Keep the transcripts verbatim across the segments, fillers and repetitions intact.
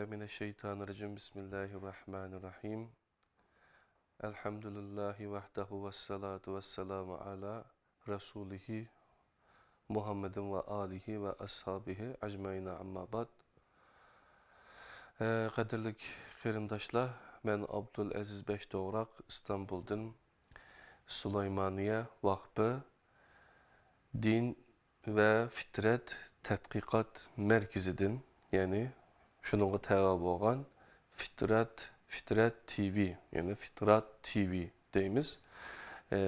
من الشيطان الرجيم. بسم الله الرحمن الرحيم. الحمد لله وحده والصلاة والسلام على رسوله محمد وآله وأصحابه أجمعين، أما بعد. قەدىرلىك قېرىنداشلار، مەن ئابدۇلئەزىز بەشتوغراق، ئىستانبۇلدىن، سۇلايمانىيە ۋاقپى دىن ۋە فىترەت تەتقىقات مەركىزىدىن، يەنى شۇنىڭغا تەۋە بولغان فىترەت، فىترەت تىۋى، يەنى فىترات تىۋى دەيمىز. ئە،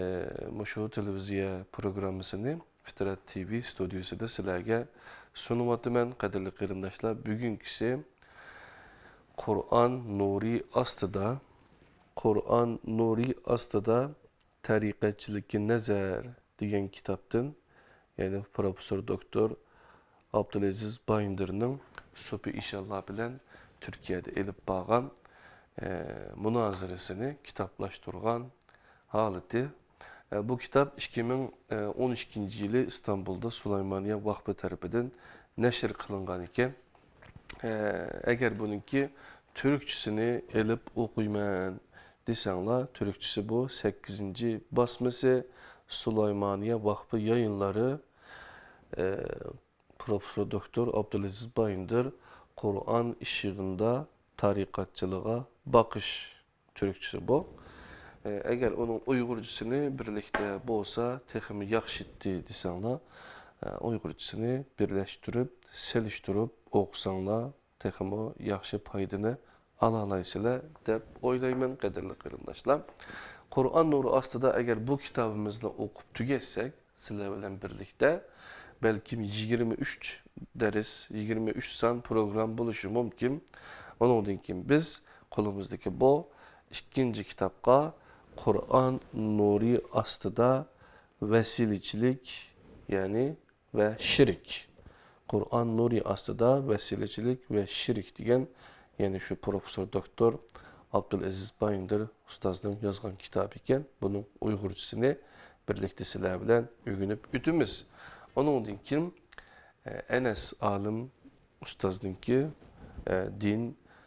مۇشۇ تېلېۋىزىيە پروگراممىسىنى فىترەت تىۋى ستۇدىيىسىدا سىلەرگە سۇنۇۋاتىمەن، قەدىرلىك قېرىنداشلار. بۈگۈنكىسى قۇرئان نۇرى ئاستىدا، قۇرئان نۇرى ئاستىدا تەرىقەتچىلىككە نەزەر دېگەن كىتابتىن، يەنى پروفېسسور دوكتور ئابدۇلئەزىز بايىندىرنىڭ سوپى ئىشانلار بىلەن تۈركىيەدە ئېلىپ بارغان، ئە، مۇنازىرىسىنى كىتابلاشتۇرغان ھالىتى. ئە، بۇ كىتاب ئىككى مىڭ ئون ئىككىنچى يىلى ئىستانبۇلدا سۇلايمانىيە ۋاقپى تەرىپىدىن نەشر قىلىنغان ئىكەن. ئە، ئەگەر بۇنىڭكى تۈركچىسىنى ئېلىپ ئوقۇيمەن دېسەڭلار، تۈركچىسى بۇ، سەككىزىنچى باسمىسى، سۇلايمانىيە ۋاقپى يايىنلىرى، ئە، پروفېسسور دوكتور ئابدۇلئەزىز بايىندىر، قۇرئان ئىشىغىندا تارىقەتچىلىغا باقىش، تۈركچىسى بۇ. ئە، ئەگەر ئۇنىڭ ئۇيغۇرچىسىنى بىرلىكتە بولسا تېخىمۇ ياخشى ئىدى دېسەڭلار، ئە، ئۇيغۇرچىسىنى بىرلەشتۈرۈپ، سېلىشتۇرۇپ ئوقۇساڭلار، تېخىمۇ ياخشى پايدىنى ئالالايسىلەر دەپ ئويلايمەن، قەدىرلىك قېرىنداشلار. قۇرئان نۇرى ئاستىدا ئەگەر بۇ كىتابىمىزنى ئوقۇپ تۈگەتسەك، سىلەر بىلەن بىرلىكتە بەلكىم يىگىرمە ئۈچ دەرس، يىگىرمە ئۈچ سان پروگرام بولۇشى مۇمكىن. ئۇنىڭدىن كېيىن بىز قولىمىزدىكى بۇ ئىككىنچى كىتابقا، قۇرئان نۇرى ئاستىدا ۋەسىلىچىلىك، يەنى ۋە شىرك. قۇرئان نۇرى ئاستىدا ۋەسىلىچىلىك ۋە شىرك دېگەن، يەنى شۇ پروفېسسور دوكتور ئابدۇلئەزىز بايىندىر ئۇستازنىڭ يازغان كىتابى ئىكەن. بۇنىڭ ئۇيغۇرچىسىنى بىرلىكتە سىلەر بىلەن ئۆگىنىپ ئۆتىمىز. ئۇنىڭدىن كېيىن، ئە، ئەنەس ئالىم ئۇستازنىڭكى، ئە، دىن،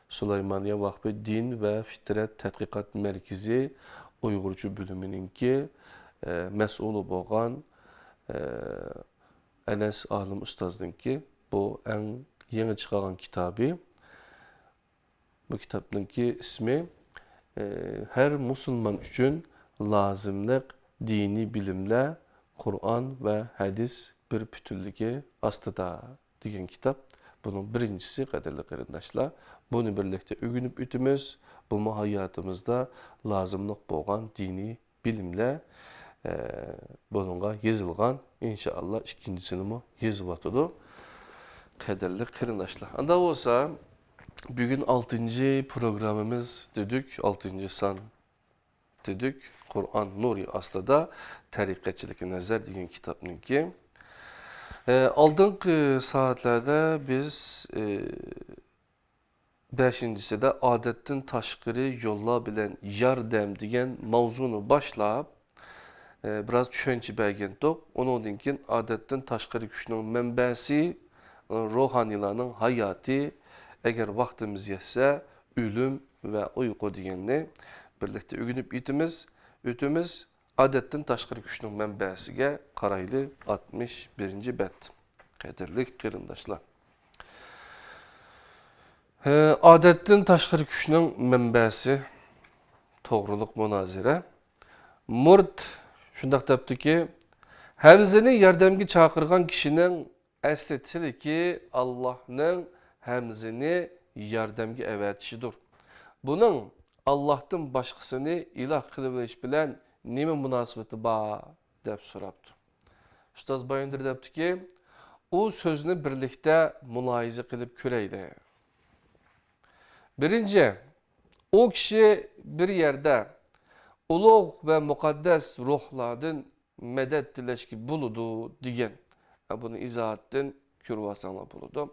سۇلايمانىيە ۋاقپى دىن ۋە فىترەت تەتقىقات مەركىزى ئۇيغۇرچە بۆلۈمىنىڭكى، ئە، مەسئۇلى بولغان، ئە، ئەنەس ئالىم ئۇستازنىڭكى بۇ ئەڭ يېڭى چىقارغان كىتابى. بۇ كىتابنىڭكى ئىسمى، ئى، ھەر مۇسۇلمان ئۈچۈن لازىملىق دىنىي بىلىملەر، قۇرئان ۋە ھەدىس بىر پۈتۈنلۈكى ئاستىدا دېگەن كىتاب. بۇنىڭ بىرىنچىسى، قەدىرلىك قېرىنداشلار، بۇنى بىرلىكتە ئۆگىنىپ ئۆتىمىز. بۇمۇ ھاياتىمىزدا لازىملىق بولغان دىنىي بىلىملەر، ئە، بۇنىڭغا يېزىلغان. ئىنشائاللا، ئىككىنچىسىنىمۇ يېزىۋاتىدۇ. قەدىرلىك قېرىنداشلار، ئاندا بولسا، بۈگۈن ئالتىنچى پروگراممىمىز دېدۇق، ئالتىنچى سان دېدۇق، قۇرئان نۇرى ئاستىدا تەرىقەتچىلىككە نەزەر دېگەن كىتابنىڭكى. ئە، ئالدىنقى سائەتلەردە بىز، ئە، بەشىنچىسىدە ئادەتتىن تاشقىرى يوللار بىلەن ياردەم دېگەن ماۋزۇنى باشلاپ، ئە، بىراز چۈشەنچە بەرگەنتۇق. ئۇنىڭدىن كېيىن ئادەتتىن تاشقىرى كۈچنىڭ مەنبەسى، ئە، روھانىيلارنىڭ ھاياتى، ئەگەر ۋاقتىمىز يەتسە، ئۆلۈم ۋە ئۇيقۇ دېگەننى بىرلىكتە ئۆگىنىپ ئۆتىمىز، ئۆتىمىز. ئادەتتىن تاشقىرى كۈچنىڭ مەنبەسىگە قارايلى، ئاتمىش بىرىنچى بەت. قەدىرلىك قېرىنداشلار. ھە، ئادەتتىن تاشقىرى كۈچنىڭ مەنبەسى توغرۇلۇق مۇنازىرە. مۇرت شۇنداق دەپتۇكى، ھەمزىنى ياردەمگە چاقىرغان كىشىنىڭ ئەسلى تىلىكى ئاللاھنىڭ ھەمزىنى ياردەمگە ئەۋەتىشىدۇر. بۇنىڭ ئاللاھتىن باشقىسىنى ئىلاھ قىلىۋېلىش بىلەن نېمە مۇناسىۋىتى بار؟ دەپ سوراپتۇ. ئۇستاز بايىندىر دەپتۇكى، ئۇ سۆزنى بىرلىكتە مۇلاھىزە قىلىپ كۆرەيلى. بىرىنچى، ئۇ كىشى بىر يەردە ئۇلۇغ ۋە مۇقەددەس روھلاردىن مەدەت تىلەشكە بولىدۇ دېگەن. بۇنى ئىزاھاتتىن كۆرۈۋالساڭلار بولىدۇ.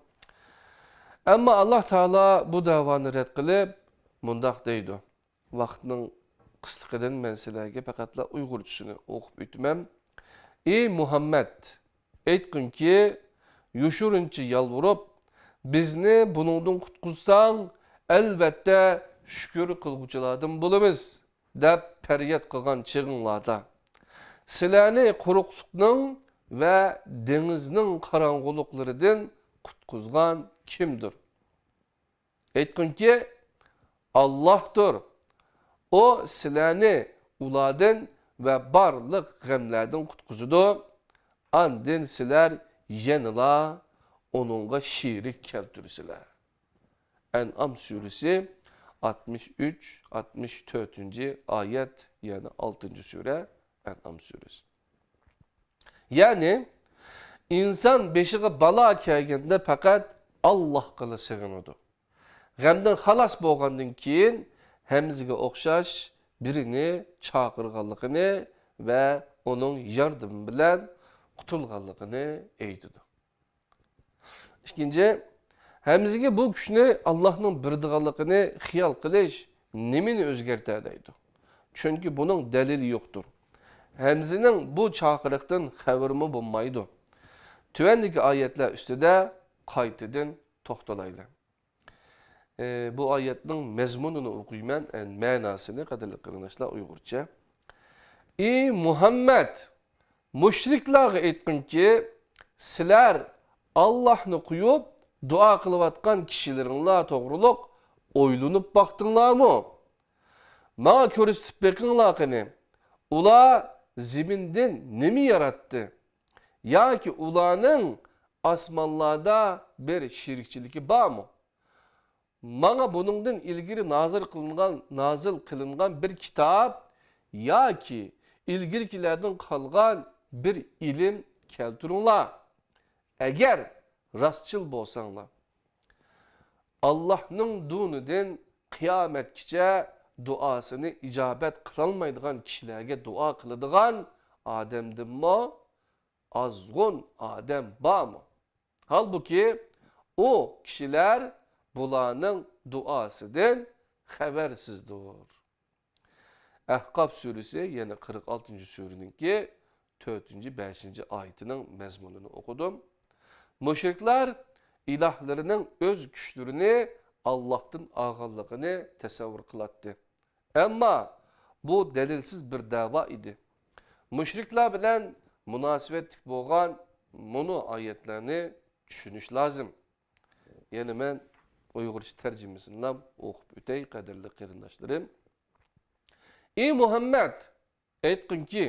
ئەمما ئاللاھ تائالا بۇ دەۋانى رەت قىلىپ مۇنداق دەيدۇ. ۋاقىتنىڭ قىسلىقىدىن مەن سىلەرگە پەقەتلا ئۇيغۇرچىسىنى ئوقۇپ ئۆتىمەن. ئى مۇھەممەد! ئېيتقىنكى، يوشۇرۇنچە يالۋۇرۇپ، بىزنى بۇنىڭدىن قۇتقۇزساڭ، ئەلۋەتتە شۈكۈر قىلغۇچىلاردىن بولىمىز، دەپ پەرياد قىلغان چېغىڭلاردا، سىلەرنى قۇرۇقلۇقنىڭ ۋە دېڭىزنىڭ قاراڭغۇلۇقلىرىدىن قۇتقۇزغان كىمدۇر؟ ئېيتقىنكى، ئاللاھتۇر. ئۇ سىلەرنى ئۇلاردىن ۋە بارلىق غەملەردىن قۇتقۇزىدۇ. ئاندىن سىلەر يەنىلا ئۇنىڭغا شېرىك كەلتۈرىسىلەر. ئەنئام سۈرىسى ئاتمىش ئۈچ، ئاتمىش تۆتىنچى ئايەت، يەنى ئالتىنچى سۈرە، ئەنئام سۈرىسى. يەنى، ئىنسان بېشىغا بالا كەلگەندە پەقەت ئاللاھقىلا سېغىنىدۇ. غەمدىن خالاس بولغاندىن كېيىن، ھەمزىگە ئوخشاش بىرىنى چاقىرغانلىقىنى ۋە ئۇنىڭ ياردىمى بىلەن قۇتۇلغانلىقىنى ئېيتىدۇ. ئىككىنچى، ھەمزىگە بۇ كۈچنى، ئاللاھنىڭ بېرىدىغانلىقىنى خىيال قىلىش نېمىنى ئۆزگەرتەلەيدۇ؟ چۈنكى بۇنىڭ دەلىلى يوقتۇر. ھەمزىنىڭ بۇ چاقىرىقتىن خەۋىرىمۇ بولمايدۇ. تۆۋەندىكى ئايەتلەر ئۈستىدە قايتىدىن توختىلايلى. ئى، بۇ ئايەتنىڭ مەزمۇنىنى ئوقۇيمەن، ئى، مەناسىنى، قەدىرلىك قېرىنداشلار، ئۇيغۇرچە. ئى مۇھەممەد! مۇشرىكلارغا ئېيتقىنكى، سىلەر ئاللاھنى قويۇپ، دۇئا قىلىۋاتقان كىشىلىرىڭلار توغرۇلۇق ئويلىنىپ باقتىڭلارمۇ؟ ماڭا كۆرسىتىپ بېقىڭلار قېنى، ئۇلار زېمىندىن نېمە ياراتتى؟ ياكى ئۇلارنىڭ ئاسمانلاردا بىر شېرىكچىلىكى بارمۇ؟ ماڭا بۇنىڭدىن ئىلگىرى نازىل قىلىنغان، نازىل قىلىنغان بىر كىتاب ياكى ئىلگىرىكىلەردىن قالغان بىر ئىلىم كەلتۈرۈڭلار، ئەگەر راستچىل بولساڭلار. ئاللاھنىڭ دۇنىدىن قىيامەتكىچە دۇئاسىنى ئىجابەت قىلالمايدىغان كىشىلەرگە دۇئا قىلىدىغان ئادەمدىنمۇ ئازغۇن ئادەم بارمۇ؟ ھالبۇكى، ئۇ كىشىلەر بۇلارنىڭ دۇئاسىدىن خەۋەرسىزدۇر. ئەھقاف سۈرىسى، يەنى قىرىق ئالتىنچى سۈرىنىڭكى تۆتىنچى، بەشىنچى ئايىتىنىڭ مەزمۇنىنى ئوقۇدۇم. مۇشرىكلار ئىلاھلىرىنىڭ ئۆز كۈچلىرىنى ئاللاھتىن ئالغانلىقىنى تەسەۋۋۇر قىلاتتى. ئەمما بۇ دەلىلسىز بىر دەۋا ئىدى. مۇشرىكلار بىلەن مۇناسىۋەتلىك بولغان مۇنۇ ئايەتلەرنى چۈشىنىش لازىم. يەنە مەن ئۇيغۇرچە تەرجىمىسىنىلا ئوقۇپ ئۆتەي، قەدىرلىك قېرىنداشلىرىم. ئى مۇھەممەد! ئېيتقىنكى،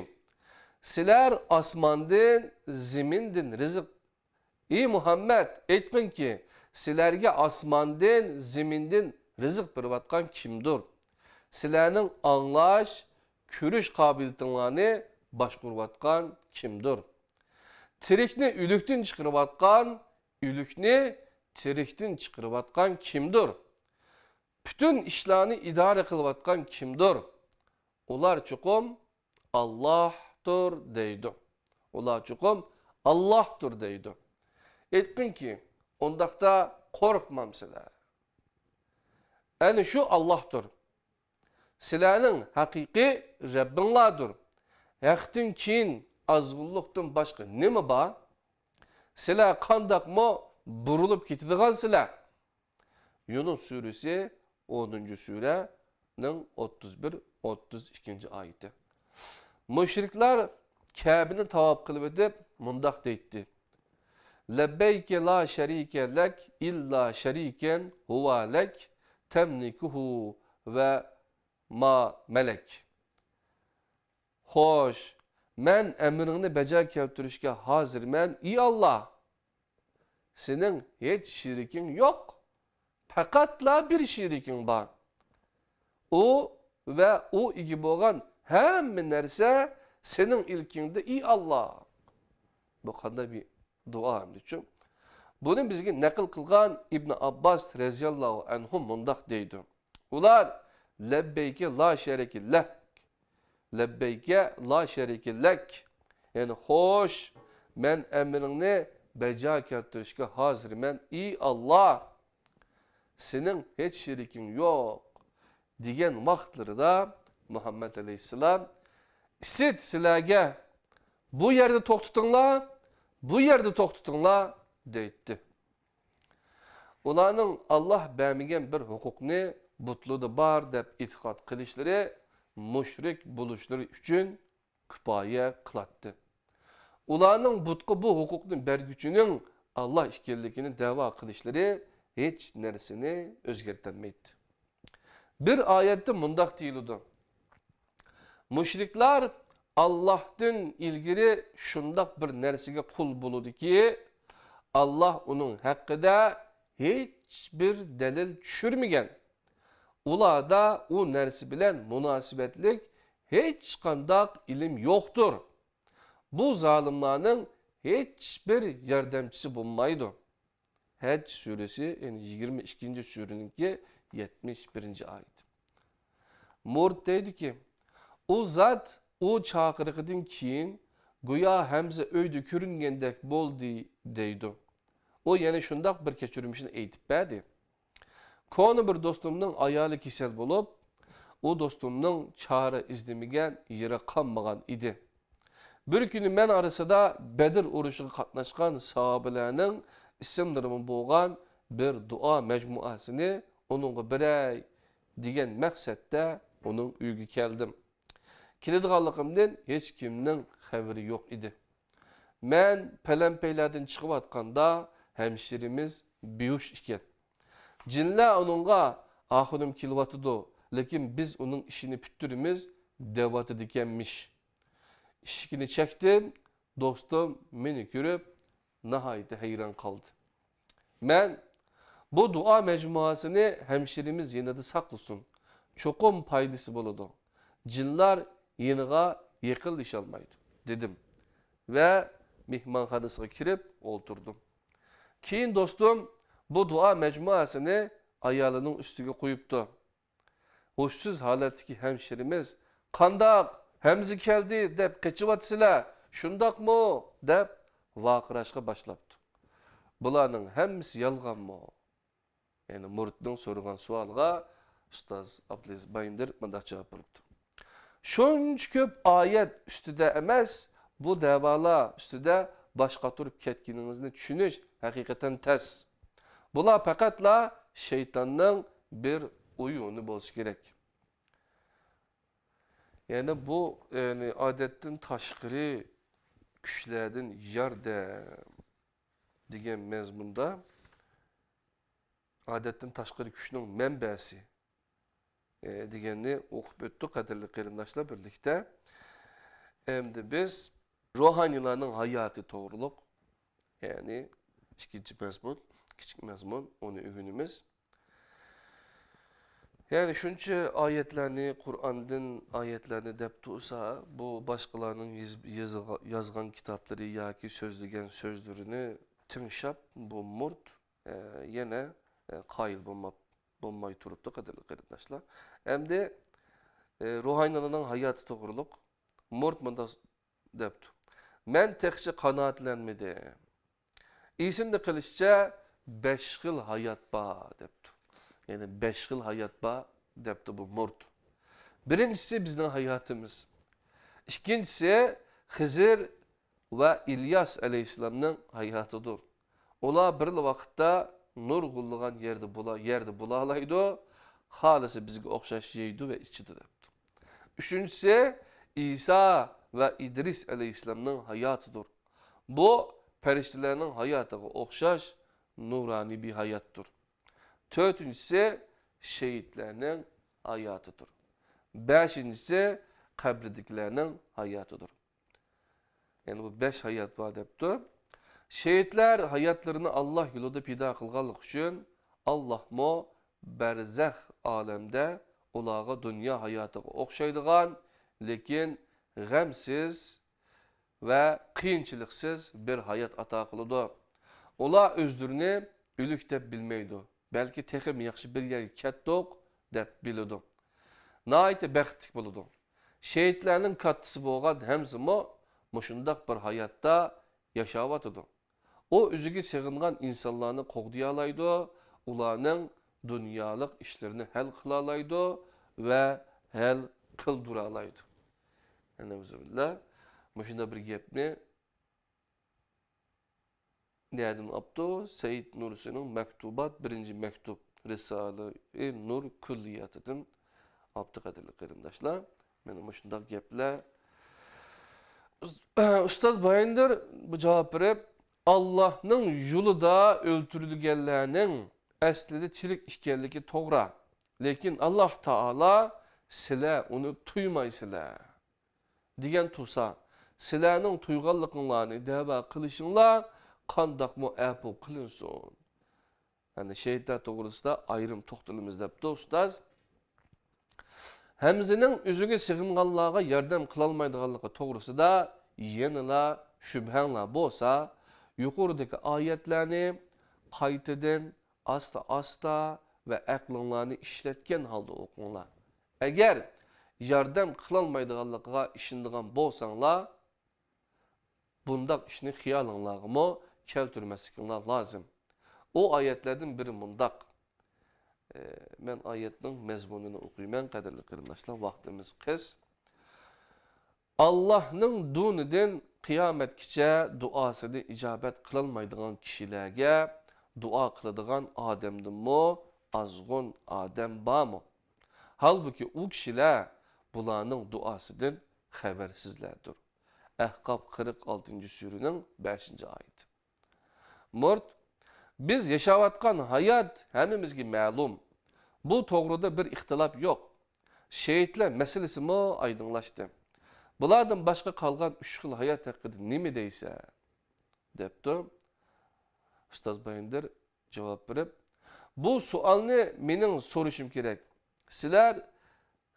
سىلەر ئاسماندىن، زېمىندىن رىزىق، ئى مۇھەممەد، ئېيتقىنكى، سىلەرگە ئاسماندىن، زېمىندىن رىزىق بېرىۋاتقان كىمدۇر؟ سىلەرنىڭ ئاڭلاش، كۆرۈش قابىلىيىتىڭلارنى باشقۇرۇۋاتقان كىمدۇر؟ تىرىكنى ئۆلۈكتىن چىقىرىۋاتقان، ئۆلۈكنى تىرىكتىن چىقىرىۋاتقان كىمدۇر؟ پۈتۈن ئىشلارنى ئىدارە قىلىۋاتقان كىمدۇر؟ ئۇلار چوقۇم ئاللاھتۇر دەيدۇ. ئۇلار چوقۇم ئاللاھتۇر دەيدۇ. ئېيتقىنكى، ئۇنداقتا قورقمامسىلەر؟ ئەنە شۇ ئاللاھتۇر. سىلەرنىڭ ھەقىقىي رەببىڭلاردۇر. ھەقتىن كېيىن ئازغۇنلۇقتىن باشقا نېمە بار؟ سىلەر قانداقمۇ بۇرۇلۇپ كېتىدىغانسىلەر؟ يۇنۇس سۈرىسى، ئونىنچى سۈرەنىڭ ئوتتۇز بىر، ئوتتۇز ئىككىنچى ئايىتى. مۇشرىكلار كەبىنى تاۋاپ قىلىۋېتىپ مۇنداق دەيتتى: لەببەيكە لا شەرىكە لەك ئىللا شەرىكەن ھۇۋا لەك تەملىكۇھۇ ۋە ما مەلەك. خوش، مەن ئەمرىڭنى بەجا كەلتۈرۈشكە ھازىرمەن، ئى ئاللا! سېنىڭ ھېچ شېرىكىڭ يوق. پەقەتلا بىر شېرىكىڭ بار. ئۇ ۋە ئۇ ئىگە بولغان ھەممە نەرسە سېنىڭ ئىلكىڭدە، ئى ئاللا! بۇ قانداق بىر دۇئا ئەمدىچۇ؟ بۇنى بىزگە نەقىل قىلغان ئىبن ئابباس رەزىياللاھۇ ئەنھۇ مۇنداق دەيدۇ: ئۇلار لەببەيكە لا شەرىكە لەك، لەببەيكە لا شەرىكە لەك، يەنى خوش، مەن ئەمرىڭنى بەجا كەلتۈرۈشكە ھازىرمەن، ئى ئاللا! سېنىڭ ھېچ شېرىكىڭ يوق، دېگەن ۋاقىتلىرىدا مۇھەممەد ئەلەيھىسسالام: ئىسىت سىلەرگە، بۇ يەردە توختىتىڭلار، بۇ يەردە توختىتىڭلار، دەيتتى. ئۇلارنىڭ ئاللاھ بەرمىگەن بىر ھوقۇقنى بۇتلىرىدا بار دەپ ئېتىقاد قىلىشلىرى مۇشرىك بولۇشلىرى ئۈچۈن كۇپايە قىلاتتى. ئۇلارنىڭ بۇتقا بۇ ھوقۇقنى بەرگۈچىنىڭ ئاللاھ ئىكەنلىكىنى دەۋا قىلىشلىرى ھېچ نەرسىنى ئۆزگەرتەلمەيتتى. بىر ئايەتتە مۇنداق دېيىلىدۇ: مۇشرىكلار ئاللاھتىن ئىلگىرى شۇنداق بىر نەرسىگە قۇل بولىدۇكى، ئاللاھ ئۇنىڭ ھەققىدە ھېچبىر دەلىل چۈشۈرمىگەن. ئۇلاردا ئۇ نەرسە بىلەن مۇناسىۋەتلىك ھېچقانداق ئىلىم يوقتۇر. بۇ زالىملارنىڭ ھېچبىر ياردەمچىسى بولمايدۇ. ھەج سۈرىسى، يەنى يىگىرمە ئىككىنچى سۈرىنىڭكى يەتمىش بىرىنچى ئايىتى. مۇرت دەيدۇكى، ئۇ زات ئۇ چاقىرىقىدىن كېيىن گويا ھەمزە ئۆيدە كۆرۈنگەندەك بولدى، دەيدۇ. ئۇ يەنە شۇنداق بىر كەچۈرمىشىنى ئېيتىپ بەردى. كونا بىر دوستۇمنىڭ ئايالى كېسەل بولۇپ، ئۇ دوستۇمنىڭ چارە ئىزدىمىگەن يېرى قالمىغان ئىدى. بىر كۈنى مەن ئارىسىدا بەدر ئۇرۇشىغا قاتناشقان ساھابىلەرنىڭ ئىسىملىرىمۇ بولغان بىر دۇئا مەجمۇئەسىنى ئۇنىڭغا بېرەي دېگەن مەقسەتتە ئۇنىڭ ئۆيىگە كەلدىم. كېلىدىغانلىقىمدىن ھېچكىمنىڭ خەۋىرى يوق ئىدى. مەن پەلەمپەيلەردىن چىقىۋاتقاندا ھەمشىرىمىز بىھۇش ئىكەن. جىنلەر ئۇنىڭغا، «ئاخۇنۇم كېلىۋاتىدۇ، لېكىن بىز ئۇنىڭ ئىشىنى پۈتتۈرىمىز» دەۋاتىدىكەنمىش. ئىشىكىنى چەكتىم، دوستۇم مېنى كۆرۈپ ناھايىتى ھەيران قالدى. مەن، «بۇ دۇئا مەجمۇئەسىنى ھەمشىرىمىز يېنىدا ساقلىسۇن، چوقۇم پايدىسى بولىدۇ. جىنلار يېنىغا يېقىنلىشالمايدۇ» دېدىم ۋە مېھمانخانىسىغا كىرىپ ئولتۇردۇم. كېيىن دوستۇم بۇ دۇئا مەجمۇئەسىنى ئايالىنىڭ ئۈستىگە قويۇپتۇ. ھوشسىز ھالەتتىكى ھەمشىرىمىز، «قانداق، ھەمزە كەلدى دەپ قېچىۋاتىسىلەر، شۇنداقمۇ؟» دەپ ۋارقىراشقا باشلاپتۇ. «بۇلارنىڭ ھەممىسى يالغانمۇ؟» يەنى مۇرىتنىڭ سورىغان سوئالىغا ئۇستاز ئابدۇلئەزىز بايىندىر مۇنداق جاۋاب بېرىپتۇ: «شۇنچە كۆپ ئايەت ئۈستىدە ئەمەس، بۇ دەۋالار ئۈستىدە باش قاتۇرۇپ كەتكىنىڭىزنى چۈشىنىش ھەقىقەتەن تەس. بۇلار پەقەتلا شەيتاننىڭ بىر ئويۇنى بولسا كېرەك.» يەنى بۇ، يەنى ئادەتتىن تاشقىرى كۈچلەردىن ياردەم دېگەن مەزمۇندا ئادەتتىن تاشقىرى كۈچنىڭ مەنبەسى، ئە، دېگەننى ئوقۇپ ئۆتتۇق، قەدىرلىك قېرىنداشلار، بىرلىكتە. ئەمدى بىز روھانىيلارنىڭ ھاياتى توغرۇلۇق، يەنى ئىككىنچى مەزمۇن، كىچىك مەزمۇن، ئۇنى ئۆگىنىمىز. يەنى شۇنچە ئايەتلەرنى، قۇرئاندىن ئايەتلەرنى دەپ تۇرسا، بۇ باشقىلارنىڭ يېزىپ، يېزىغا-، يازغان كىتابلىرى ياكى سۆزلىگەن سۆزلىرىنى تىڭشاپ، بۇ مۇرت، ئە، يەنە، ئە، قايىل بولماپ، بولماي تۇرۇپتۇ، قەدىرلىك قېرىنداشلار. ئەمدى، ئە، روھانىيلارنىڭ ھاياتى توغرۇلۇق مۇرت مۇنداق دەپتۇ: «مەن تېخىچە قانائەتلەنمىدىم. ئېسىمدە قېلىشىچە، بەش خىل ھايات بار» دەپتۇ. يەنى بەش خىل ھايات بار دەپتۇ بۇ مۇرت. بىرىنچىسى بىزنىڭ ھاياتىمىز. ئىككىنچىسى خىزىر ۋە ئىلياس ئەلەيھىسسالامنىڭ ھاياتىدۇر. ئۇلار بىرلا ۋاقىتتا نۇرغۇنلىغان يەردە بولا-، يەردە بولالايدۇ، خالىسا بىزگە ئوخشاش يەيدۇ ۋە ئىچىدۇ دەپتۇ. ئۈچىنچىسى ئىسا ۋە ئىدرىس ئەلەيھىسسالامنىڭ ھاياتىدۇر. بۇ پەرىشتىلەرنىڭ ھاياتىغا ئوخشاش نۇرانىي بىر ھاياتتۇر. تۆتىنچىسى شېھىتلەرنىڭ ھاياتىدۇر. بەشىنچىسى قەبرىدىكىلەرنىڭ ھاياتىدۇر. يەنى بۇ بەش ھايات بار دەپتۇ. شېھىتلەر ھاياتلىرىنى ئاللاھ يولىدا پىدا قىلغانلىقى ئۈچۈن، ئاللاھمۇ بەرزەخ ئالەمدە ئۇلارغا دۇنيا ھاياتىغا ئوخشايدىغان، لېكىن غەمسىز ۋە قىيىنچىلىقسىز بىر ھايات ئاتا قىلىدۇ. ئۇلار ئۆزلىرىنى ئۆلۈك دەپ بىلمەيدۇ، بەلكى تېخىمۇ ياخشى بىر يەرگە كەتتۇق دەپ بىلىدۇ. ناھايىتى بەختلىك بولىدۇ. شېھىتلەرنىڭ كاتتىسى بولغان ھەمزىمۇ مۇشۇنداق بىر ھاياتتا ياشاۋاتىدۇ. ئۇ ئۆزىگە سېغىنغان ئىنسانلارنى قوغدىيالايدۇ، ئۇلارنىڭ دۇنيالىق ئىشلىرىنى ھەل قىلالايدۇ ۋە ھەل قىلدۇرالايدۇ. نەئۇزۇبىللا، مۇشۇنداق بىر گەپنى، نەدىن ئاپتۇ؟ سەئىد نۇرسىنىڭ مەكتۇبات، بىرىنچى مەكتۇب، رىسالە-ئى نۇر كۈللىياتىدىن ئاپتۇ، قەدىرلىك قېرىنداشلار. مانا مۇشۇنداق گەپلەر. ئۇستاز بايىندىر بۇ جاۋاب بېرىپ، ئاللاھنىڭ يولىدا ئۆلتۈرۈلگەنلەرنىڭ ئەسلىدە تىرىك ئىكەنلىكى توغرا. لېكىن ئاللاھ تائالا سىلەر ئۇنى تۇيمايسىلەر دېگەن تۇرسا، سىلەرنىڭ تۇيغانلىقىڭلارنى دەۋا قىلىشىڭلار قانداقمۇ ئەپۇ قىلىنسۇن؟ يەنى شېھىتلەر توغرىسىدا ئايرىم توختىلىمىز دەپتۇ ئۇستاز. ھەمزىنىڭ ئۆزىگە سېغىنغانلارغا ياردەم قىلالمايدىغانلىقى توغرىسىدا يەنىلا شۈبھەڭلار بولسا، يۇقىرىدىكى ئايەتلەرنى قايتىدىن ئاستا-ئاستا ۋە ئەقلىڭلارنى ئىشلەتكەن ھالدا ئوقۇڭلار. ئەگەر ياردەم قىلالمايدىغانلىقىغا ئىشىنىدىغان بولساڭلار، بۇنداق ئىشنى خىيالىڭلارغىمۇ كەلتۈرمەسلىكىڭلار لازىم. ئۇ ئايەتلەردىن بىرى مۇنداق. ئە، مەن ئايەتنىڭ مەزمۇنىنى ئوقۇيمەن، قەدىرلىك قېرىنداشلار، ۋاقتىمىز قىس. ئاللاھنىڭ دۇنىدىن قىيامەتكىچە دۇئاسىنى ئىجابەت قىلالمايدىغان كىشىلەرگە دۇئا قىلىدىغان ئادەمدىنمۇ ئازغۇن ئادەم بارمۇ؟ ھالبۇكى، ئۇ كىشىلەر بۇلارنىڭ دۇئاسىدىن خەۋەرسىزلەردۇر. ئەھقاپ قىرىق ئالتىنچى سۈرىنىڭ بەشىنچى ئايىتى. مۇرت، بىز ياشاۋاتقان ھايات ھەممىمىزگە مەلۇم. بۇ توغرىدا بىر ئىختىلاپ يوق. شېھىتلەر مەسىلىسىمۇ ئايدىڭلاشتى. بۇلاردىن باشقا قالغان ئۈچ خىل ھايات ھەققىدە نېمە دەيسەن؟ دەپتۇ. ئۇستاز بايىندىر جاۋاب بېرىپ، بۇ سوئالنى مېنىڭ سورىشىم كېرەك. سىلەر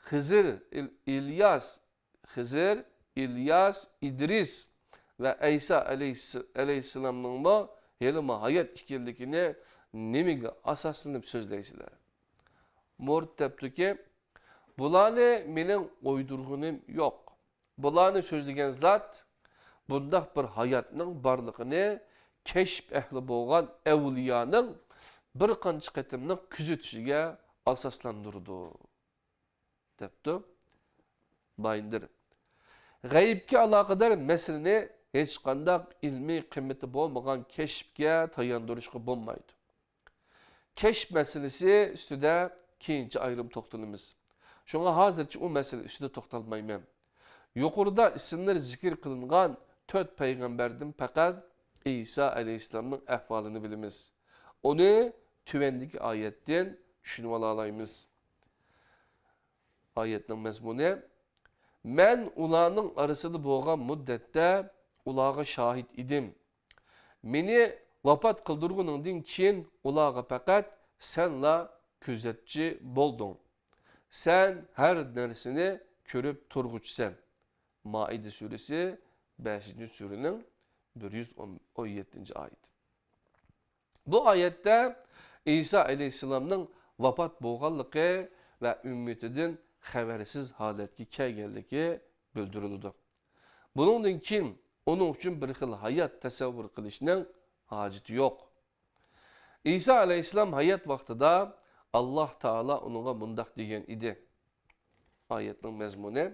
خىزىر، ئىل-، ئىلياس، خىزىر، ئىلياس، ئىدرىس ۋە ئەيسا ئەلەيھىس-، ئەلەيھىسسالامنىڭمۇ ھېلىمۇ ھايات ئىكەنلىكىنى نېمىگە ئاساسلىنىپ سۆزلەيسىلەر؟ مۇرت دەپتۇكى، بۇلارنى مېنىڭ ئويدۇرغىنىم يوق. بۇلارنى سۆزلىگەن زات بۇنداق بىر ھاياتنىڭ بارلىقىنى كەشىپ ئەھلى بولغان ئەۋلىيانىڭ بىر قانچە قېتىملىق كۆزىتىشىگە ئاساسلاندۇرىدۇ، دەپتۇ بايىندىر. غەيىبكە ئالاقىدار مەسىلىنى ھېچقانداق ئىلمىي قىممىتى بولمىغان كەشىپكە تاياندۇرۇشقا بولمايدۇ. كەشىپ مەسىلىسى ئۈستىدە كېيىنچە ئايرىم توختىلىمىز. شۇڭا ھازىرچە ئۇ مەسىلە ئۈستىدە توختالمايمەن. يۇقىرىدا ئىسىملىرى زىكىر قىلىنغان تۆت پەيغەمبەردىن پەقەت ئەيسا ئەلەيھىسسالامنىڭ ئەھۋالىنى بىلىمىز. ئۇنى تۆۋەندىكى ئايەتتىن چۈشىنىۋالالايمىز. ئايەتنىڭ مەزمۇنى، مەن ئۇلارنىڭ ئارىسىدا بولغان مۇددەتتە ئۇلارغا شاھىت ئىدىم. مېنى ۋاپات قىلدۇرغىنىڭدىن كېيىن ئۇلارغا پەقەت سەنلا كۆزەتچى بولدۇڭ. سەن ھەر نەرسىنى كۆرۈپ تۇرغۇچىسەن. مائىدە سۈرىسى، بەشىنچى سۈرىنىڭ بىر يۈز ئون يەتتىنچى ئايىتى. بۇ ئايەتتە ئەيسا ئەلەيھىسسالامنىڭ ۋاپات بولغانلىقى ۋە ئۈممىتىدىن خەۋەرسىز ھالەتكە كەلگەنلىكى بىلدۈرۈلىدۇ. بۇنىڭدىن كېيىن ئۇنىڭ ئۈچۈن بىر خىل ھايات تەسەۋۋۇر قىلىشنىڭ ھاجىتى يوق. ئەيسا ئەلەيھىسسالام ھايات ۋاقتىدا ئاللاھ تائالا ئۇنىڭغا مۇنداق دېگەن ئىدى. ئايەتنىڭ مەزمۇنى،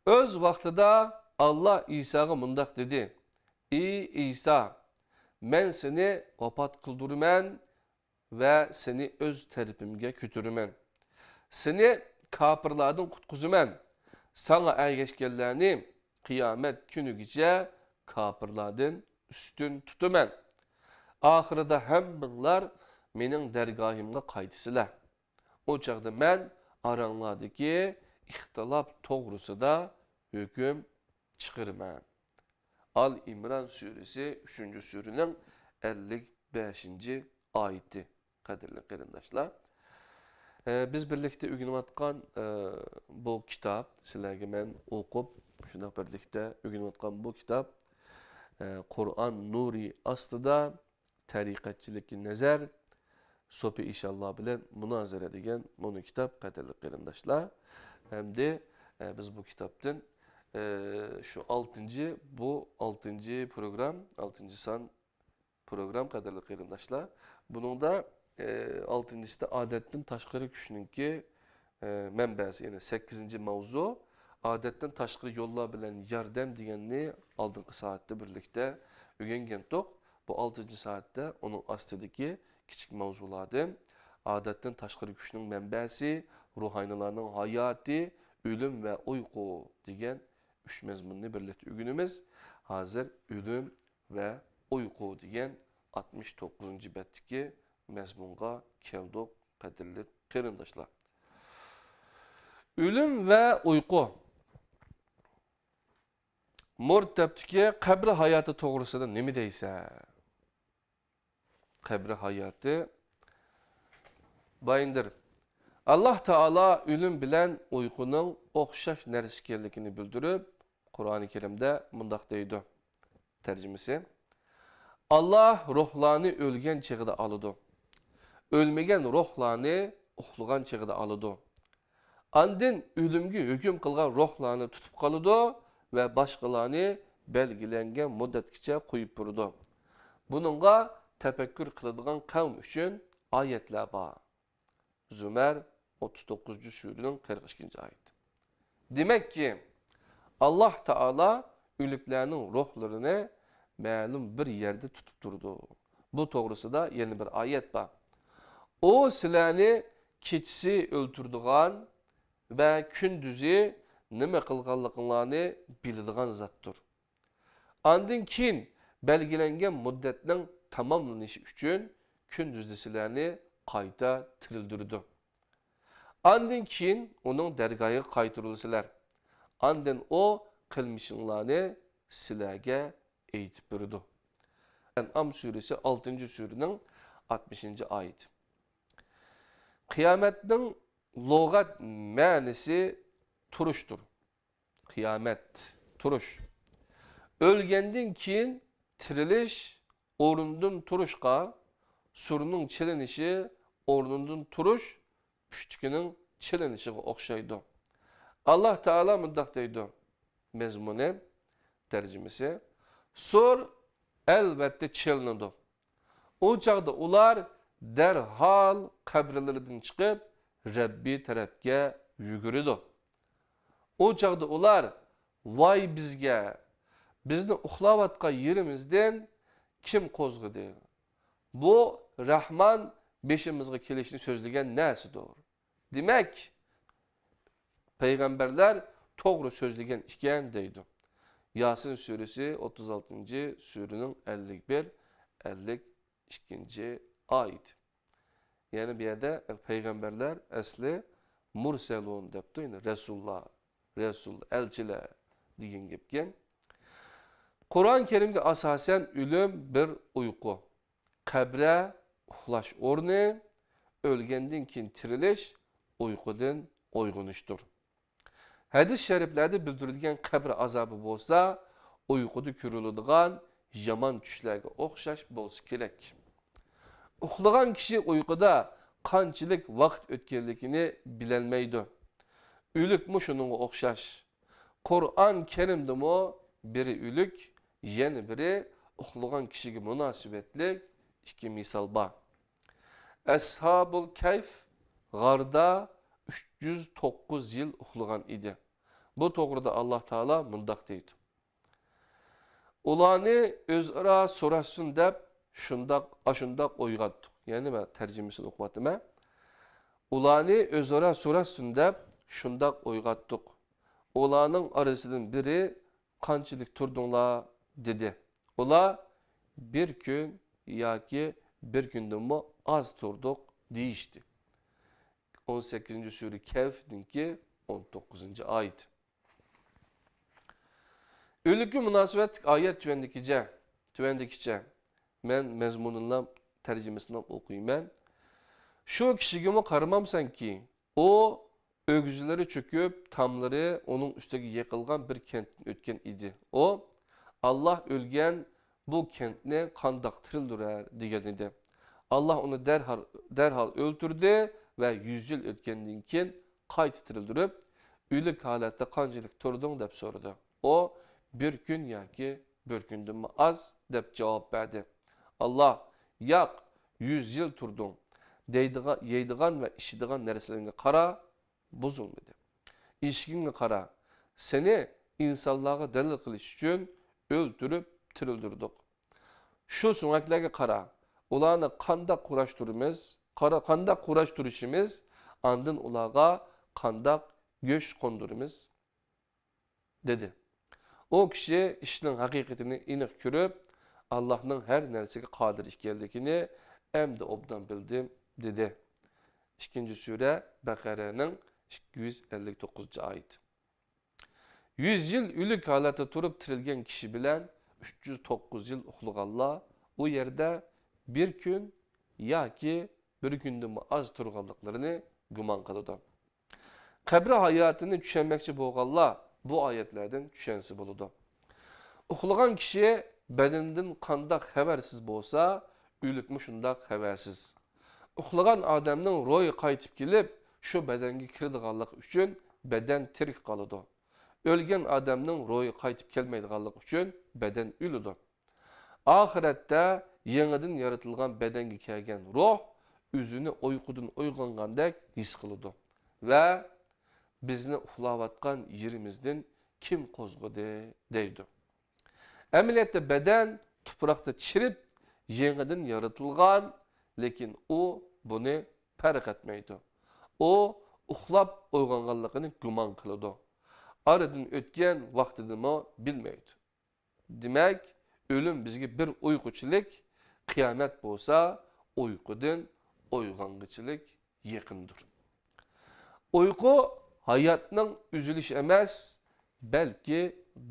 ئۆز ۋاقتىدا ئاللاھ ئەيساغا مۇنداق دېدى، ئى ئەيسا، مەن سېنى ۋاپات قىلدۇرىمەن ۋە سېنى ئۆز تەرىپىمگە كۆتۈرىمەن. سېنى كاپىرلاردىن قۇتقۇزىمەن. ساڭا ئەگەشكەنلەرنى قىيامەت كۈنىگىچە كاپىرلاردىن ئۈستۈن تۇتىمەن. ئاخىرىدا ھەممىڭلار مېنىڭ دەرگاھىمغا قايتىسىلەر. ئۇ چاغدا مەن ئاراڭلاردىكى ئىختىلاپ توغرىسىدا ھۆكۈم چىقىرىمەن. ئال ئىمران سۈرىسى، ئۈچىنچى سۈرىنىڭ ئەللىك بەشىنچى ئايىتى. قەدىرلىك قېرىنداشلار، ئە، بىز بىرلىكتە ئۆگىنىۋاتقان، ئە، بۇ كىتاب، سىلەرگە مەن ئوقۇپ، شۇنداق بىرلىكتە ئۆگىنىۋاتقان بۇ كىتاب، ئە، قۇرئان نۇرى ئاستىدا تەرىقەتچىلىككە نەزەر، سوپى ئىشانلار بىلەن مۇنازىرە دېگەن مۇنۇ كىتاب، قەدىرلىك قېرىنداشلار. ھەمدە، ئە، بىز بۇ كىتابتىن، ئە، شۇ ئالتىنچى، بۇ ئالتىنچى پروگرام، ئالتىنچى سان پروگرام، قەدىرلىك قېرىنداشلار. بۇنىڭدا، ئە، ئالتىنچىسىدا ئادەتتىن تاشقىرى كۈچنىڭكى، ئە، مەنبەسى، يەنى سەككىزىنچى ماۋزۇ، ئادەتتىن تاشقىرى يوللار بىلەن ياردەم دېگەننى ئالدىنقى سائەتتە بىرلىكتە ئۆگەنگەنتۇق. بۇ ئالتىنچى سائەتتە ئۇنىڭ ئاستىدىكى كىچىك ماۋزۇلاردىن ئادەتتىن تاشقىرى كۈچنىڭ مەنبەسى، روھانىيلارنىڭ ھاياتى، ئۆلۈم ۋە ئۇيقۇ دېگەن ئۈچ مەزمۇننى بىرلىكتە ئۆگىنىمىز. ھازىر ئۆلۈم ۋە ئۇيقۇ دېگەن ئاتمىش توققۇزىنچى بەتتىكى مەزمۇنغا كەلدۇق، قەدىرلىك قېرىنداشلار. ئۆلۈم ۋە ئۇيقۇ. مۇرىت دەپتىكى، قەبرە ھاياتى توغرىسىدا نېمە دەيسەن؟ قەبرە ھاياتى. بايىندىر، ئاللاھ تائالا ئۆلۈم بىلەن ئۇيقۇنىڭ ئوخشاش نەرسە ئىكەنلىكىنى بىلدۈرۈپ، قۇرئانى كەرىمدە مۇنداق دەيدۇ. تەرجىمىسى، ئاللاھ روھلارنى ئۆلگەن چېغىدا ئالىدۇ. ئۆلمىگەن روھلارنى ئۇخلىغان چېغىدا ئالىدۇ. ئاندىن ئۆلۈمگە ھۆكۈم قىلغان روھلارنى تۇتۇپ قالىدۇ ۋە باشقىلارنى بەلگىلەنگەن مۇددەتكىچە قويۇپ بېرىدۇ. بۇنىڭغا تەپەككۇر قىلىدىغان قەۋم ئۈچۈن ئايەتلەر بار. زۇمەر، ئوتتۇز توققۇزىنچى سۈرىنىڭ قىرىق ئىككىنچى ئايىتى. دېمەككى، ئاللاھ تائالا ئۆلۈكلەرنىڭ روھلىرىنى مەلۇم بىر يەردە تۇتۇپ تۇرىدۇ. بۇ توغرىسىدا يەنە بىر ئايەت بار. ئۇ سىلەرنى كېچىسى ئۆلتۈرىدىغان ۋە كۈندۈزى نېمە قىلغانلىقىڭلارنى بىلىدىغان زاتتۇر. ئاندىن كېيىن بەلگىلەنگەن مۇددەتنىڭ تاماملىنىشى ئۈچۈن كۈندۈزدە سىلەرنى قايتا تىرىلدۈرىدۇ. ئاندىن كېيىن ئۇنىڭ دەرگاھىغا قايتۇرۇلىسىلەر. ئاندىن ئۇ قىلمىشىڭلارنى سىلەرگە ئېيتىپ بېرىدۇ. ئەنئام سۈرىسى، ئالتىنچى سۈرىنىڭ ئاتمىشىنچى ئايىتى. قىيامەتنىڭ لۇغەت مەنىسى تۇرۇشتۇر. قىيامەت، تۇرۇش. ئۆلگەندىن كېيىن تىرىلىش، ئورنىدىن تۇرۇشقا، سۇرنىڭ چېلىنىشى، ئورنىدىن تۇرۇش، پۈشتىكىنىڭ چېلىنىشىغا ئوخشايدۇ. ئاللاھ تائالا مۇنداق دەيدۇ، مەزمۇنى، تەرجىمىسى، سۇر ئەلۋەتتە چېلىنىدۇ. ئۇ چاغدا ئۇلار دەرھال قەبرىلىرىدىن چىقىپ، رەببى تەرەپكە يۈگۈرىدۇ. ئۇ چاغدا ئۇلار، ۋاي بىزگە! بىزنى ئۇخلاۋاتقان يېرىمىزدىن كىم قوزغىدى؟ بۇ رەھمان بېشىمىزغا كېلىشنى سۆزلىگەن نەرسىدۇر. دېمەك، پەيغەمبەرلەر توغرا سۆزلىگەن ئىكەن دەيدۇ. ياسىن سۈرىسى، ئوتتۇز ئالتىنچى سۈرىنىڭ ئەللىك بىر، ئەللىك ئىككىنچى ئايىتى. يەنى بۇ يەردە پەيغەمبەرلەر ئەسلى مۇرسەلۇن دەپتۇ، يەنى رەسۇللار، رەسۇل، ئەلچىلەر دېگەن گەپكەن. قۇرئان كەرىمگە ئاساسەن ئۆلۈم بىر ئۇيقۇ. قەبرە ئۇخلاش ئورنى، ئۆلگەندىن كېيىن تىرىلىش ئۇيقۇدىن ئويغىنىشتۇر. ھەدىس شەرىپلەردە بىلدۈرۈلگەن قەبرە ئازابى بولسا، ئۇيقۇدا كۆرۈلىدىغان يامان چۈشلەرگە ئوخشاش بولسا كېرەك. ئۇخلىغان كىشى ئۇيقۇدا قانچىلىك ۋاقىت ئۆتكەنلىكىنى بىلەلمەيدۇ. ئۆلۈكمۇ شۇنىڭغا ئوخشاش. قۇرئان كەرىمدىمۇ بىرى ئۆلۈك، يەنە بىرى ئۇخلىغان كىشىگە مۇناسىۋەتلىك ئىككى مىسال بار. ئەسھابۇل كەھف غاردا ئۈچ يۈز توققۇز يىل ئۇخلىغان ئىدى. بۇ توغرىدا ئاللاھ تائالا مۇنداق دەيدۇ. ئۇلارنى ئۆزئارا سوراشسۇن دەپ شۇنداق، ئاشۇنداق ئويغاتتۇق. يەنى مەن تەرجىمىسىنى ئوقۇۋاتىمەن. ئۇلارنى ئۆزئارا سوراشسۇن دەپ شۇنداق ئويغاتتۇق. ئۇلارنىڭ ئارىسىدىن بىرى، قانچىلىك تۇردۇڭلار؟ دېدى. ئۇلار، بىر كۈن ياكى بىر كۈندىنمۇ ئاز تۇردۇق، دېيىشتى. ئون سەككىزىنچى سۈرە كەھفنىڭكى ئون توققۇزىنچى ئايىتى. ئۆلۈككە مۇناسىۋەتلىك ئايەت تۆۋەندىكىچە، تۆۋەندىكىچە. مەن مەزمۇنىنىلا، تەرجىمىسىنىلا ئوقۇيمەن. شۇ كىشىگىمۇ قارىمامسەنكى؟ ئۇ ئۆگزىلىرى چۆكۈپ، تاملىرى ئۇنىڭ ئۈستىگە يىقىلغان بىر كەنتتىن ئۆتكەن ئىدى. ئۇ، ئاللاھ ئۆلگەن، بۇ كەنتنى قانداق تىرىلدۈرەر؟ دېگەن ئىدى. ئاللاھ ئۇنى دەرھال، دەرھال ئۆلتۈردى ۋە يۈز يىل ئۆتكەندىن كېيىن قايتا تىرىلدۈرۈپ، ئۆلۈك ھالەتتە قانچىلىك تۇردۇڭ؟ دەپ سورىدى. ئۇ، بىر كۈن ياكى بىر كۈندىنمۇ ئاز، دەپ جاۋاب بەردى. ئاللاھ، ياق، يۈز يىل تۇردۇڭ. دەيدىغا-، يەيدىغان ۋە ئىچىدىغان نەرسىلىرىڭگە قارا، بۇزۇلمىدى. ئېشىكىڭگە قارا، سېنى ئىنسانلارغا دەلىل قىلىش ئۈچۈن ئۆلتۈرۈپ تىرىلدۈردۇق. شۇ سۆڭەكلەرگە قارا، ئۇلارنى قانداق قۇراشتۇرىمىز، قارا-، قانداق قۇراشتۇرۇشىمىز، ئاندىن ئۇلارغا قانداق گۆش قوندۇرىمىز؟» دېدى. ئۇ كىشى ئىشنىڭ ھەقىقىتىنى ئېنىق كۆرۈپ، ئاللاھنىڭ ھەر نەرسىگە قادىر ئىكەنلىكىنى ئەمدى ئوبدان بىلدىم، دېدى. ئىككىنچى سۈرە، بەقەرەنىڭ ئىككى يۈز ئەللىك توققۇزىنچى ئايىتى. يۈز يىل ئۆلۈك ھالەتتە تۇرۇپ تىرىلگەن كىشى بىلەن ئۈچ يۈز توققۇز يىل ئۇخلىغانلار ئۇ يەردە بىر كۈن ياكى بىر كۈندىنمۇ ئاز تۇرغانلىقلىرىنى گۇمان قىلىدۇ. قەبرە ھاياتىنى چۈشەنمەكچى بولغانلار بۇ ئايەتلەردىن چۈشەنسە بولىدۇ. ئۇخلىغان كىشى بەدىنىدىن قانداق خەۋەرسىز بولسا، ئۆلۈكمۇ شۇنداق خەۋەرسىز. ئۇخلىغان ئادەمنىڭ روھى قايتىپ كېلىپ، شۇ بەدەنگە كىرىدىغانلىقى ئۈچۈن بەدەن تىرىك قالىدۇ. ئۆلگەن ئادەمنىڭ روھى قايتىپ كەلمەيدىغانلىقى ئۈچۈن بەدەن ئۆلىدۇ. ئاخىرەتتە يېڭىدىن يارىتىلغان بەدەنگە كەلگەن روھ ئۆزىنى ئۇيقۇدىن ئويغانغاندەك ھېس قىلىدۇ ۋە بىزنى ئۇخلاۋاتقان يېرىمىزدىن كىم قوزغىدى دەيدۇ. ئەمەلىيەتتە بەدەن تۇپراقتا چىرىپ يېڭىدىن يارىتىلغان، لېكىن ئۇ بۇنى پەرق ئەتمەيدۇ. ئۇ ئۇخلاپ ئويغانغانلىقىنى گۇمان قىلىدۇ. ئارىدىن ئۆتكەن ۋاقتىنىمۇ بىلمەيدۇ. دېمەك، ئۆلۈم بىزگە بىر ئۇيقۇچىلىك، قىيامەت بولسا ئۇيقۇدىن ئويغانغىچىلىك يېقىندۇر. ئۇيقۇ ھاياتنىڭ ئۈزۈلۈشى ئەمەس، بەلكى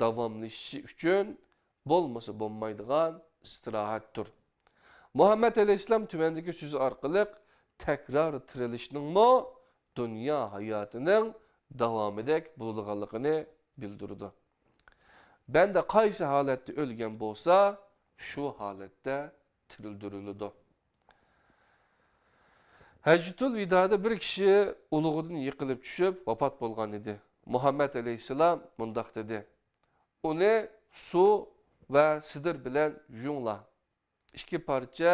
داۋاملىشىشى ئۈچۈن بولمىسا بولمايدىغان ئىستىراھەتتۇر. مۇھەممەد ئەلەيھىسسالام تۆۋەندىكى سۆزى ئارقىلىق تەكرار تىرىلىشنىڭمۇ دۇنيا ھاياتىنىڭ داۋامىدەك بولىدىغانلىقىنى بىلدۈرىدۇ. بەندە قايسى ھالەتتە ئۆلگەن بولسا، شۇ ھالەتتە تىرىلدۈرۈلىدۇ. ھەججەتۇل ۋىدادا بىر كىشى ئۇلۇغىدىن يىقىلىپ چۈشۈپ ۋاپات بولغان ئىدى. مۇھەممەد ئەلەيھىسسالام مۇنداق دېدى: «ئۇنى سۇ ۋە سىدىر بىلەن يۇيۇڭلار. ئىككى پارچە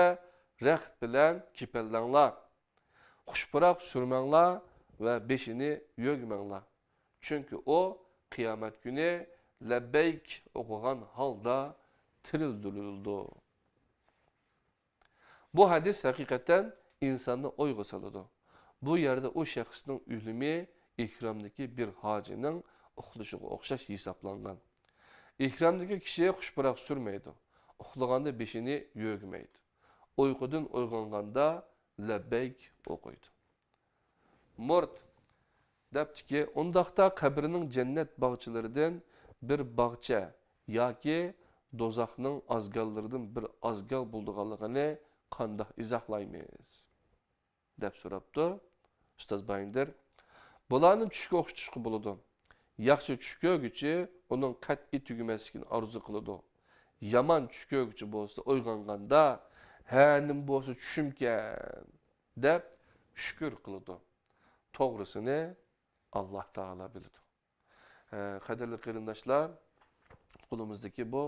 رەخت بىلەن كېپەنلەڭلار. خۇش پۇراق سۈرمەڭلار ۋە بېشىنى يۆگىمەڭلار. چۈنكى ئۇ قىيامەت كۈنى لەببەيك ئوقۇغان ھالدا تىرىلدۈرۈلىدۇ.» بۇ ھەدىس ھەقىقەتەن ئىنساننى ئويغا سالىدۇ. بۇ يەردە ئۇ شەخسنىڭ ئۆلۈمى ئېھرامدىكى بىر ھاجىنىڭ ئۇخلىشىغا ئوخشاش ھېسابلانغان. ئېھرامدىكى كىشى خۇش پۇراق سۈرمەيدۇ، ئۇخلىغاندا بېشىنى يۆگىمەيدۇ، ئۇيقۇدىن ئويغانغاندا لەببەيك ئوقۇيدۇ. مۇرت دەپتىكى، ئۇنداقتا قەبرىنىڭ جەننەت باغچىلىرىدىن بىر باغچە ياكى دوزاخنىڭ ئازگاللىرىدىن بىر ئازگال بولىدىغانلىقىنى قانداق ئىزاھلايمىز؟ دەپ سوراپتۇ. ئۇستاز بايىندىر، بۇلارنى چۈشكە ئوخشىتىشقا بولىدۇ. ياخشى چۈش كۆرگۈچى ئۇنىڭ قەتئىي تۈگىمەسلىكىنى ئارزۇ قىلىدۇ. يامان چۈش كۆرگۈچى بولسا ئويغانغاندا، ھە، نېمە بولسا چۈشۈمكەن دەپ شۈكۈر قىلىدۇ. توغرىسىنى ئاللاھ تائالا بىلىدۇ. ھە، قەدىرلىك قېرىنداشلار، قولىمىزدىكى بۇ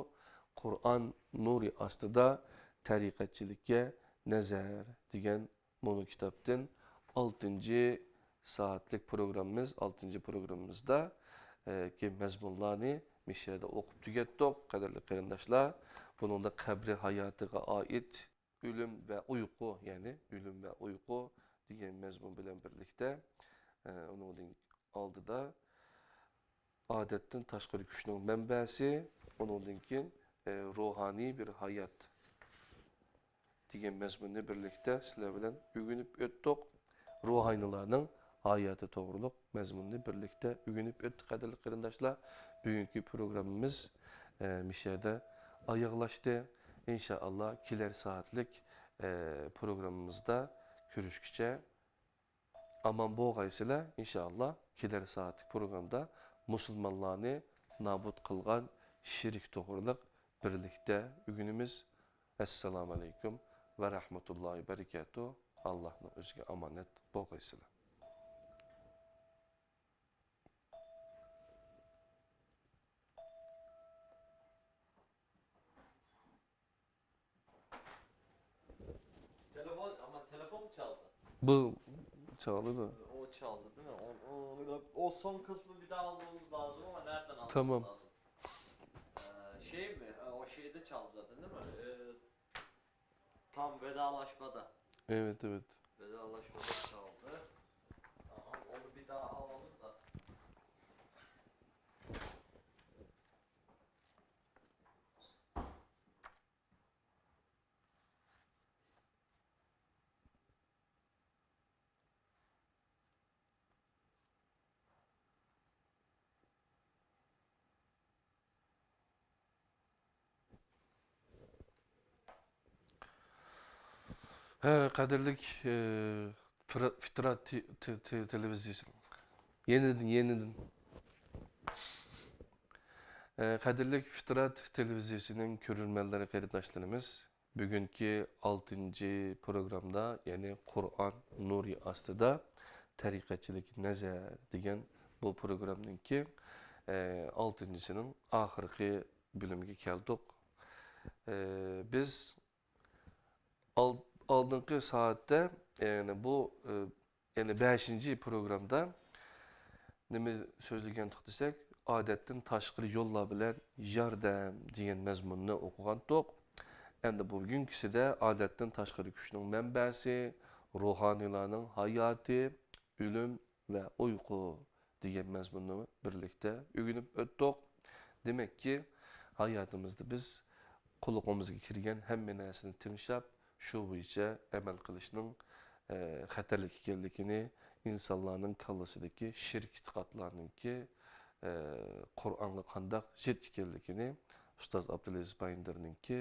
«قۇرئان نۇرى ئاستىدا تەرىقەتچىلىككە نەزەر» دېگەن مۇنۇ كىتابتىن ئالتىنچى سائەتلىك پروگراممىمىز، ئالتىنچى پروگراممىمىزدا، ئە، كى مەزمۇنلارنى مۇشۇ يەردە ئوقۇپ تۈگەتتۇق، قەدىرلىك قېرىنداشلار. بۇنىڭدا قەبرە ھاياتىغا ئائىت ئۆلۈم ۋە ئۇيقۇ، يەنى ئۆلۈم ۋە ئۇيقۇ دېگەن مەزمۇن بىلەن بىرلىكتە، ئە، ئۇنىڭدىن ئالدىدا ئادەتتىن تاشقىرى كۈچنىڭ مەنبەسى، ئۇنىڭدىن كېيىن، ئە، روھانىي بىر ھايات دېگەن مەزمۇننى بىرلىكتە سىلەر بىلەن ئۆگىنىپ ئۆتتۇق. روھانىيلارنىڭ ھاياتى توغرۇلۇق مەزمۇننى بىرلىكتە ئۆگىنىپ ئۆتتۇق، قەدىرلىك قېرىنداشلار. بۈگۈنكى پروگراممىمىز، ئە، مۇشۇ يەردە ئاياغلاشتى. ئىنشائاللا، كېلەر سائەتلىك، ئە، پروگراممىمىزدا كۆرۈشكىچە ئامان بولغايسىلەر، ئىنشائاللا، كېلەر سائەتلىك پروگرامدا مۇسۇلمانلارنى نابۇت قىلغان شېرىك توغرىلىق بىرلىكتە ئۆگىنىمىز. ئەسسالامۇ ئەلەيكۇم ۋە رەھمەتۇللاھى ۋە بەرىكاتۇھ. ئاللاھنىڭ ئۆزىگە ئامانەت بولغايسىلەر. تېلېفون، ئەمما تېلېفونمۇ چالدى؟ بۇ چالدى. ئۇ چالدى، دېمە. ئۇ، ئۇ، ئۇ سومكىسىنى بىر داۋا ئالمىمىز لازىم، ئەمما نەدىن ئالمىمىز لازىم؟ تامام. ئە، شەيمۇ؟ ئە، ئۇ شەيدە چالدى زادى، دېمە؟ ئە، Vedalaşmada. Evet, evet. Vedalaşmada kaldı. Tamam, onu bir daha alalım da. ھە، قەدىرلىك، ئى، فىرا-، فىترات تې-، تې-، تې-، تېلېۋىزىيىسى. يېنىدىن، يېنىدىن. ئى، قەدىرلىك فىترات تېلېۋىزىيىسىنىڭ كۆرۈرمەنلىرى، قېرىنداشلىرىمىز، بۈگۈنكى ئالتىنچى پروگرامدا، يەنى قۇرئان نۇرى ئاستىدا تەرىقەتچىلىك نەزەر دېگەن بۇ پروگرامنىڭكى، ئى، ئالتىنچىسىنىڭ ئاخىرقى بۆلۈمىگە كەلدۇق. ئى، بىز ئال-، ئالدىنقى سائەتتە، يەنى بۇ، ئى، يەنى بەشىنچى پروگرامدا نېمە سۆزلىگەنتۇق دېسەك، ئادەتتىن تاشقىرى يوللار بىلەن ياردەم دېگەن مەزمۇننى ئوقۇغانتۇق. ئەمدى بۈگۈنكىسىدە ئادەتتىن تاشقىرى كۈچنىڭ مەنبەسى، روھانىيلارنىڭ ھاياتى، ئۆلۈم ۋە ئۇيقۇ دېگەن مەزمۇننى بىرلىكتە ئۆگىنىپ ئۆتتۇق. دېمەككى، ھاياتىمىزدا بىز قۇلىقىمىزغا كىرگەن ھەممە نەرسىنى تىڭشاپ، شۇ بويىچە ئەمەل قىلىشنىڭ، ئە، خەتەرلىك ئىكەنلىكىنى، ئىنسانلارنىڭ كاللىسىدىكى شىرك ئېتىقادلارنىڭكى، ئە، قۇرئانغا قانداق زىت ئىكەنلىكىنى ئۇستاز ئابدۇلئەزىز بايىندىرنىڭكى،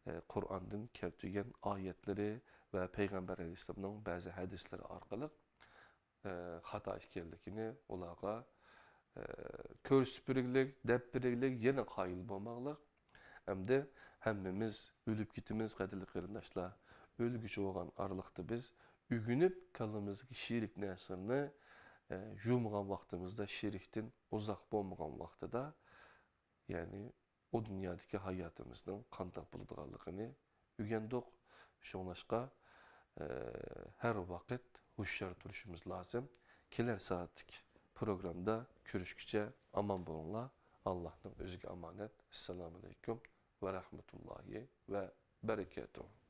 ئە، قۇرئاندىن كەلتۈرگەن ئايەتلىرى ۋە پەيغەمبەر ئەلەيھىسسالامنىڭ بەزى ھەدىسلىرى ئارقىلىق ئە، خاتا ئىكەنلىكىنى ئۇلارغا، ئە، كۆرسىتىپ بېرىگلىك، دەپ بېرىگلىك، يەنە قايىل بولماقلىق. ئەمدى ھەممىمىز ئۆلۈپ كېتىمىز، قەدىرلىك قېرىنداشلار. ئۆلگۈچى بولغان ئارىلىقتا بىز ئۆگىنىپ، كاللىمىزدىكى شىرك نەرسىلىرىنى، ئە، يۇمغان ۋاقتىمىزدا، شىركتىن ئۇزاق بولمىغان ۋاقتىدا، يەنى ئۇ دۇنيادىكى ھاياتىمىزنىڭ قانداق بولىدىغانلىقىنى ئۆگەندۇق. شۇڭلاشقا، ئە، ھەر ۋاقىت ھوشيار تۇرۇشىمىز لازىم. كېلەر سائەتتىكى پروگرامدا كۆرۈشكىچە ئامان بولۇڭلار. ئاللاھنىڭ ئۆزىگە ئامانەت. ئەسسالامۇئەلەيكۇم ۋە رەھمەتۇللاھى ۋە بەرىكاتۇھ.